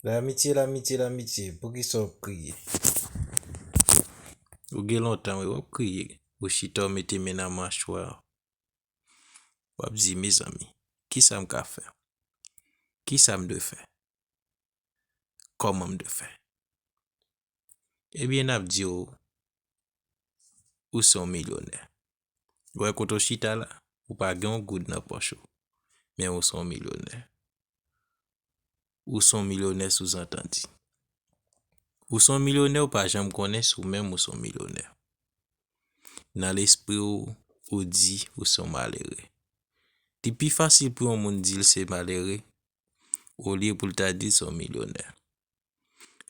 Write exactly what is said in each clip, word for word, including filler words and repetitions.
Lamitye, lamitye, lamitye, poukisa w ap kriye? Ou gen lontan, wi, w ap kriye. Ou chita, w mete men nan machwa. W ap di, mezanmi, kisa m ka fè? Kisa m dwe fè? Kòman m dwe fè? Ebyen, n ap di w, ou se yon milyonè. Ou wè kote w chita la, ou pa gen yon goud nan pòch ou, men ou se yon milyonè. Ou se yon milyonè souzantandi. Ou se yon milyonè, ou pa janm konnen si ou menm ou se yon milyonè. Nan lespri w, ou di ou se yon malere. Li pi fasil pou yon moun di l se malere, olye pou l ta di l se yon milyonè.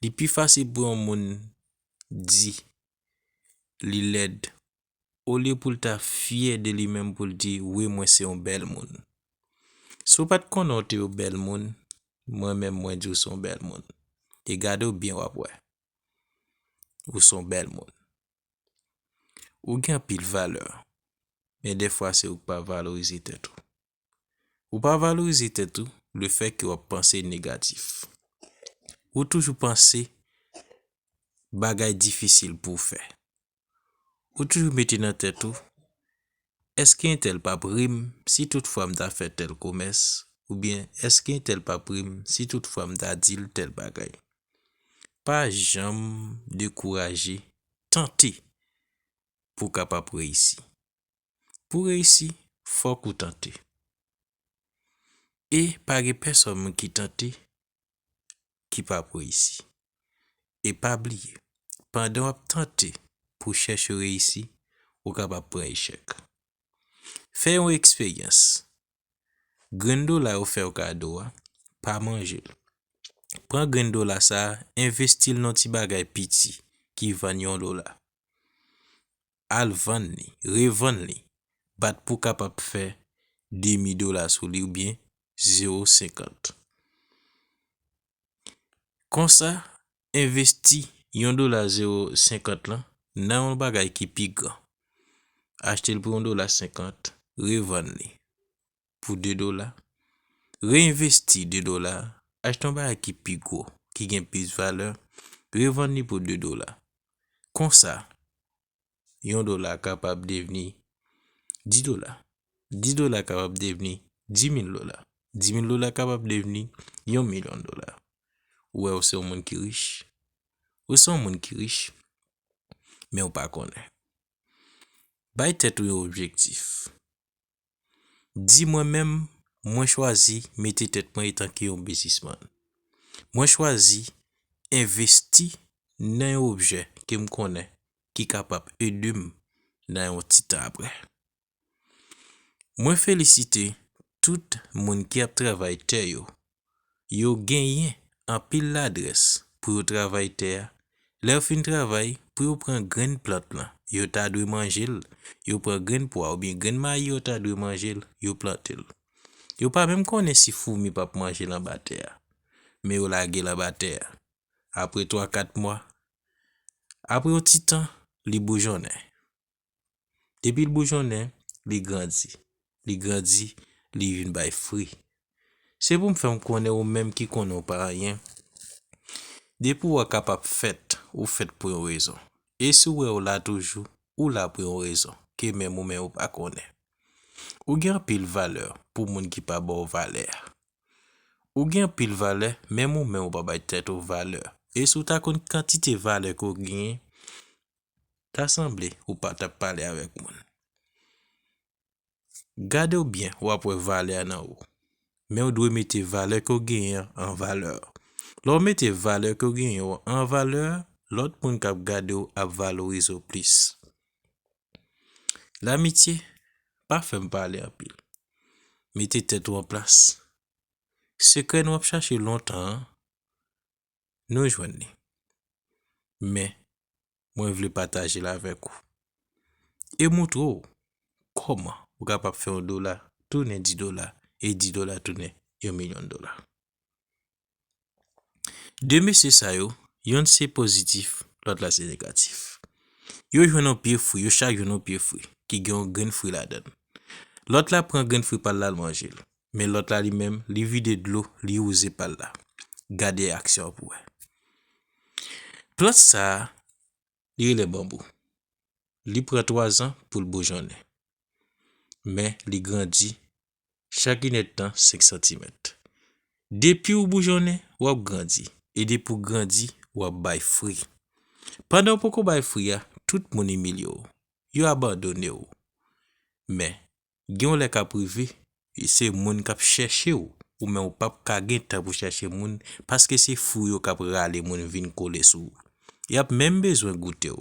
Li pi fasil pou yon moun di li lèd, olye pou l ta fyè de li menm pou l di, wi, mwen se yon bèl moun. Si w pa t konnen w te yon bèl moun, mwen menm, mwen di w se yon bèl moun. E gade w byen, w ap wè. Ou se yon bèl moun. Ou gen anpil valè, men dèfwa se ou k pa valorize tèt ou. Ou pa valorize tèt ou, lefètke w ap panse negatif. Ou toujou panse bagay difisil pou w fè. Ou toujou mete nan tèt ou, èske entèl p ap ri m si toutfwa m ta fè tèl komès? Oubyen, èske entèl p ap ri m si toutfwa m ta di l tèl bagay? Pa janm dekouraje, tante pou w kapab reyisi. Pou w reyisi, fòk ou tante. E pa gen pèsonn ki tante ki p ap reyisi. E pa bliye, pandan w ap tante pou w chèche reyisi, ou kapab pran echèk. Fè yon eksperyans. Grenn dola yo fè w kado a, pa manje l. Pran grenn dola sa a, envesti l nan ti bagay piti ki vann yon dola. Al vann li, revann li, bat pou w kapab fè demi dola sou li oubyen zewo senkant. Konsa, envesti yon dola zewo senkant lan nan yon bagay ki pi gran. Achte l pou yon dola senkant, revann li pou de dola. Reenvesti de dola, achte yon bagay ki pi gwo, ki gen plis valè, revann li pou de dola. Konsa, yon dola kapab devni dis dola. Dis dola kapab devni dis mil dola. Dis mil dola kapab devni yon milyon dola. Ou wè, ou se yon moun ki rich. Ou se yon moun ki rich, men ou pa konnen. Bay tèt ou yon objektif. Di, mwen menm, mwen chwazi mete tèt mwen etanke yon biznismann. Mwen chwazi envesti nan yon objè ke m konnen ki kapab ede m nan yon ti tan apre. Mwen felisite tout moun ki ap travay tè yo. Yo genyen anpil ladrès pou yo travay tè a. Lè yo fin travay, pou yo pran grenn plant lan, yo ta dwe manje l, yo pran grenn pwa oubyen grenn mayi yo ta dwe manje l, yo plante l. Yo pa menm konnen si foumi p ap manje l anba tè a, men yo lage l anba tè a. Apre twa, kat mwa, apre yon ti tan, li boujonnen. Depi l boujonnen, li grandi. Li grandi, li vin bay fwi. Se pou m fè w konnen, ou menm ki konnen w pa anyen, depi w wè k ap fèt, ou fèt pou yon rezon. E si w wè w la toujou, ou la pou yon rezon, ke menm ou menm ou pa konnen. Ou gen anpil valè pou moun ki pa ba w valè a. Ou gen anpil valè, menm ou menm ou pa bay tèt ou valè. E si w ta konn kantite valè ke w genyen, ta sanble ou pa t ap pale avèk moun. Gade w byen, w ap wè valè a nan ou. Men w dwe mete valè ke w genyen an an valè. Lè w mete valè ke w genyen an an valè, lòt moun k ap gade w ap valorize w plis. Lamitye, pa fè m pale anpil. Mete tèt ou an plas. Sekrè nou ap chache lontan an, nou jwenn li. Men, mwen vle pataje l avèk ou. E montre w kòman ou kapab fè yon dola tounen dis dola, e dis dola tounen yon milyon dola. De mesye sa yo, yonn se pozitif, lòt la se negatif. Yo jwenn yon pye fwi, yo chak jwenn yon pye fwi, ki gen yon grenn fwi ladan l. Lòt la pran grenn fwi pa l la, l manje l. Men lòt la li menm, li vide dlo, li wouze pa l la. Gade aksyon an pou wè. Plant sa a, li rele banbou. Li pran twa zan pou l boujonnen. Men li grandi chak inèdtan senk santimèt. Depi w boujonnen, w ap grandi. E depi w grandi, w ap bay fwi. Pandan w poko bay fwi a, tout moun imilye w. Yo abandone w. Men, gen yon lè k ap rive, e se moun k ap chèche w, ou menm ou p ap ka gen tan pou chèche moun, paske se fwi w yo k ap rale moun vin kole sou ou. Y ap menm bezwen goute w.